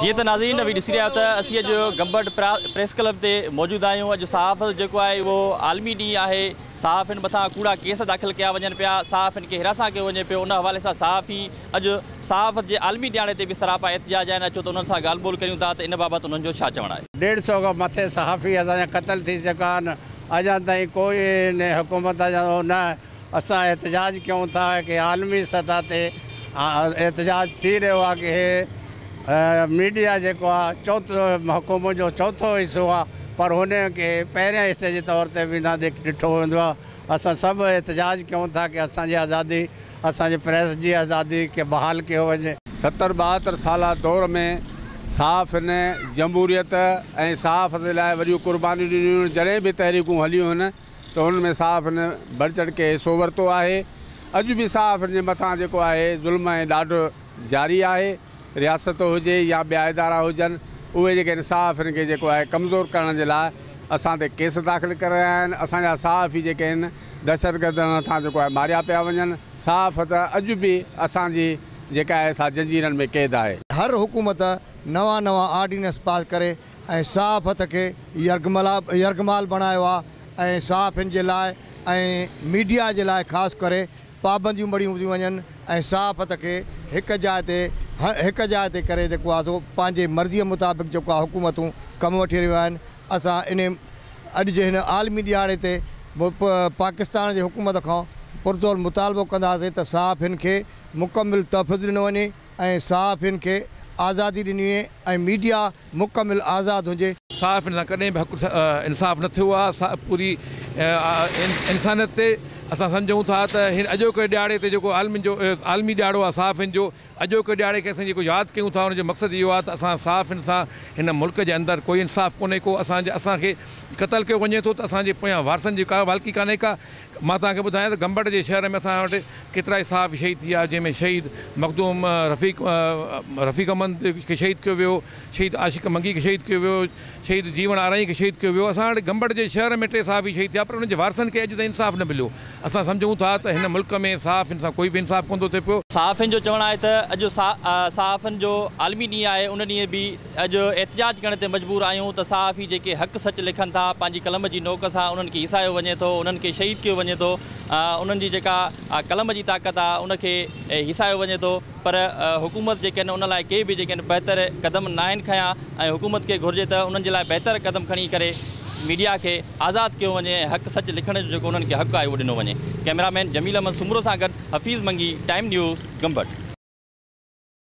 جيئن ته ناظرين اوهين ڏسي رهيا آهيو ته اسين اڄ گمبٽ پريس ڪلب تي موجود آهيون. اڄ صحافت جيڪو آهي اهو عالمي ڏينهن آهي. صحافين مٿان ڪوڙا ڪيس داخل ڪيا وڃن پيا، صحافين کي هراسان ڪيو وڃي پيو. ان حوالي سان صحافي اڄ صحافت جي عالمي ڏهاڙي تي به سراپا احتجاج آهن. اچو ته انهن سان ڳالهه ٻولهه ڪريون ٿا ته ان بابت انهن جو ڇا چوڻ آهي. 150 کان مٿي صحافي اسان جا قتل ٿي چڪا آهن، اڃا تائين ڪوئي هن حڪومت جو نه. اسان احتجاج ڪيون ٿا ڪي عالمي سطح تي احتجاج ٿي رهيو آهي ڪي هي ميڊيا جيڪو آهي چوٿو حڪومت جو چوٿو حصو آهي، پر هن کي پهرين حصي جي طور تي به نه ڏٺو ويندو آهي. اسان سڀ احتجاج ڪيون ٿا ڪي اسان جي آزادي، اسان جي پريس جي آزادي کي بحال ڪيو وڃي. 70 72 سالا دور ۾ صحافين جمهوريت ۽ صحافت لاء وڏيون قربانيون ڏنيون. جڏهن به تحريڪون هليون آهن ته انهن ۾ صحافين بڙهه چڙهه ڪري حصو ورتو آهي. اڄ به صحافين جي مٿان جيڪو آهي ظلم ۽ ڏاڍ جاري آهي. رياست هجي يا ٻيا ادارا هجن، اهي جيڪي آهن صحافين کي جيڪو آهي ڪمزور ڪرڻ جي لاء اسان تي ڪيس داخل ڪري رهيا آهن. اسان جا صحافي جيڪي آهن دهشتگردن هٿان جيڪو آهي ماريا پيا وڃن. صحافت اڄ به اسان جي جيڪا آهي سا جنجيرن ۾ قيد آهي. هر حڪومت نوان نوان آرڊيننس پاس ڪري ۽ صحافت کي يرغمال بڻايو آهي ۽ صحافين جي لاء ۽ ميڊيا جي لاء خاص ڪري پابنديون مڙهيون ٿيون وڃن ۽ صحافت کي هڪ جاء تي هڪ جاء تي ڪري جيڪو آهي سو پنهنجي مرضيء مطابق جيڪو آهي حڪومتون ڪم وٺي رهيون آهن. اسان ان اڄ جي هن عالمي ڏهاڙي تي پاڪستان جي حڪومت کان پرزور مطالبو ڪنداسين ته صحافين کي مڪمل تحفظ ڏنو وڃي ۽ صحافين کي آزادي ڏني وڃي ۽ ميڊيا مڪمل آزاد هجي. صحافين سان ڪڏهن به حق انصاف نه ٿيو آهي. پوري انسانيت تي اسان سمجهون ٿا ته هن اڄوڪي ڏهاڙي تي جيڪو عالمين جو عالمي ڏهاڙو آهي صحافين جو، اڄوڪي ڏهاڙي کي اسان جيڪو ياد ڪيون ٿا ان جو مقصد اهو آهي ته اسان صحافين سان هن ملڪ جي اندر ڪوئي انصاف ڪونهي ڪو. اسان کي قتل ڪيو وڃي ٿو ته اسان جي پويان وارثن جي ڪا والڪي ڪانهي ڪا. مان توهان کي ٻڌايان ته گمبٽ جي شهر ۾ اسان وٽ ڪيترائي صحافي شهيد ٿي ويا، جنهن ۾ شهيد مخدوم رفيق رفيق احمد کي شهيد ڪيو ويو، شهيد عاشق منگي کي شهيد ڪيو ويو، شهيد جيوڻ آرائين کي شهيد ڪيو ويو. اسان وٽ گمبٽ جي شهر ۾ 3 صحافي شهيد ٿيا، پر انهن جي وارثن کي اڄ تائين انصاف نه مليو. اسان سمجهون ٿا ته هن ملڪ ۾ صحافين سان ڪوئي به انصاف ڪونه ٿو ٿئي پيو. صحافين جو چوڻ آهي ته اڄ صحافين جو عالمي ڏينهن آهي، ان ڏينهن به اڄ احتجاج ڪرڻ تي مجبور آهيون ته صحافي جيڪي حق سچ لکن ٿا پنهنجي قلم جي نوڪ سان انهن کي هيسايو وڃي ٿو، انهن کي شهيد ڪيو وڃي ٿو، انهن جي جيڪا قلم جي طاقت آهي ان کي هيسايو وڃي ٿو، پر حڪومت جيڪي آهن ان لاء ڪي به جيڪي آهن بهتر قدم ناهن کنيا ۽ حڪومت کي گهرجي ته انهن جي لاء بهتر قدم کڻي ڪري ميڊيا کي آزاد ڪيو وڃي ۽ حق سچ لکڻ جو جيڪو انهن کي حق آهي اهو ڏنو وڃي. ڪئميرا مين جميل احمد سومرو سان گڏ حفيظ منگي، ٽائيم نيوز، گمبٽ.